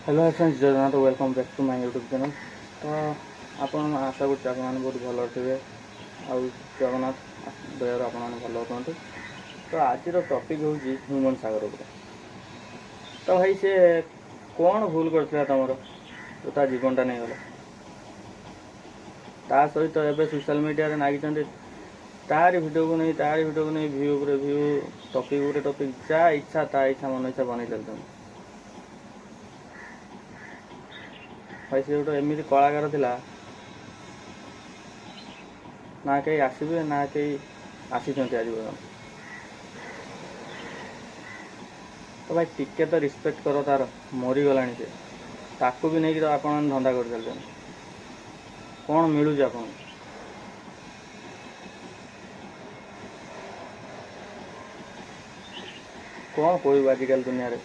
Hello friends, Jay Jagannath. Welcome back to my YouTube channel. ତ ଆପଣ, ଆଶା କରୁଛି ଆପଣମାନେ ବହୁତ ଭଲରେ ଥିବେ ଆଉ ଜଗନ୍ନାଥ ଦୟାରୁ ଆପଣମାନେ ଭଲ ରୁହନ୍ତୁ। ତ ଆଜିର ଟପିକ୍ ହେଉଛି ହ୍ୟୁମାନ୍ ସାଗର ଉପରେ। ତ ଭାଇ, ସେ କ'ଣ ଭୁଲ କରିଥିଲା ତୁମର ତ ତା ଜୀବନଟା ନେଇଗଲା? ତା ସହିତ ଏବେ ସୋସିଆଲ୍ ମିଡ଼ିଆରେ ନାଗିଛନ୍ତି ତାରି ଭିଡ଼ିଓକୁ ନେଇ, ତାରି ଭିଡ଼ିଓକୁ ନେଇ ଭ୍ୟୁ ଉପରେ ଭ୍ୟୁ, ଟପିକ୍ ଉପରେ ଟପିକ୍, ଯାହା ଇଚ୍ଛା ତା ଇଚ୍ଛା ମନ ଇଚ୍ଛା ବନେଇ ଚାଲିଛନ୍ତି। ଭାଇ, ସେ ଗୋଟେ ଏମିତି କଳାକାର ଥିଲା, ନା କେହି ଆସିବେ ନା କେହି ଆସିଛନ୍ତି ଆଜି ପର୍ଯ୍ୟନ୍ତ। ତ ଭାଇ, ଟିକେ ତ ରେସ୍ପେକ୍ଟ କର ତାର। ମରିଗଲାଣି ସେ, ତାକୁ ବି ନେଇକି ତ ଆପଣମାନେ ଧନ୍ଦା କରି ଚାଲିଛନ୍ତି। କ'ଣ ମିଳୁଛି ଆପଣଙ୍କୁ? କ'ଣ କହିବୁ ଆଜିକାଲି ଦୁନିଆରେ?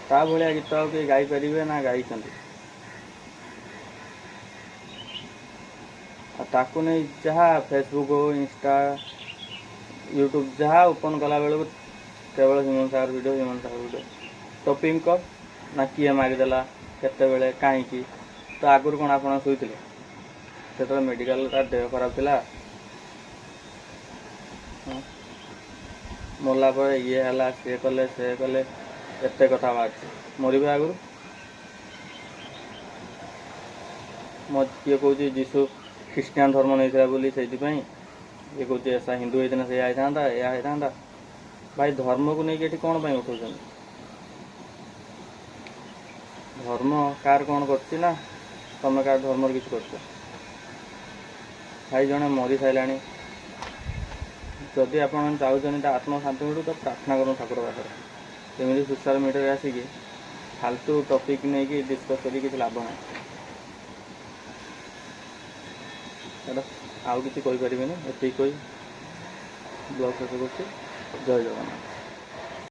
ତା ଭଳିଆ ଗୀତ ଆଉ କେହି ଗାଇପାରିବେ ନା ଗାଇଛନ୍ତି? ଆଉ ତାକୁ ନେଇ ଯାହା ଫେସବୁକ୍ ହଉ, ଇନଷ୍ଟା, ୟୁଟ୍ୟୁବ୍, ଯାହା ଓପନ୍ କଲା ବେଳକୁ କେବଳ ହ୍ୟୁମାନ୍ ସାଗର ଭିଡ଼ିଓ, ହ୍ୟୁମାନ୍ ସାଗର ଭିଡ଼ିଓ। ଟପିକ୍ କର ନା କିଏ ମାରିଦେଲା, କେତେବେଳେ, କାହିଁକି। ତ ଆଗରୁ କ'ଣ ଆପଣ ଶୋଇଥିଲେ ସେତେବେଳେ ମେଡ଼ିକାଲ ତାର ଦେହ ଖରାପ ଥିଲା? ହଁ, ମଲା ପରେ ଇଏ ହେଲା, ସିଏ କଲେ, ସେ କଲେ, ଏତେ କଥା ବାହାରିଛି। ମରିବା ଆଗରୁ ମୋ କିଏ କହୁଛି ଯୀଶୁ ଖ୍ରୀଷ୍ଟିଆନ ଧର୍ମ ନେଇଥିଲା ବୋଲି ସେଇଥିପାଇଁ, ଇଏ କହୁଛି ଏସା ହିନ୍ଦୁ ହେଇଥିଲେ ସେଇଆ ହେଇଥାନ୍ତା, ଏଇଆ ହେଇଥାନ୍ତା। ଭାଇ, ଧର୍ମକୁ ନେଇକି ଏଠି କ'ଣ ପାଇଁ ଉଠଉଛନ୍ତି? ଧର୍ମ କାହାର କ'ଣ କରୁଛି ନା ତମେ କାହାର ଧର୍ମର କିଛି କରୁଛ? ଭାଇ, ଜଣେ ମରି ସାରିଲାଣି। ଯଦି ଆପଣ ଚାହୁଁଛନ୍ତି ତା ଆତ୍ମ ଶାନ୍ତି ମିଳୁ, ତ ପ୍ରାର୍ଥନା କରନ୍ତୁ ଠାକୁର ପାଖରେ। ଏମିତି ସୋସିଆଲ ମିଡ଼ିଆରେ ଆସିକି ଫାଲତୁ ଟପିକ୍ ନେଇକି ଡିସ୍କସ୍ କରିକି କିଛି ଲାଭ ନାହିଁ। ଛାଡ଼, ଆଉ କିଛି କହିପାରିବିନି। ଏତିକି କହି ବ୍ଲଗ୍ ଶେଷ କରୁଛି। ଜୟ ଜଗନ୍ନାଥ।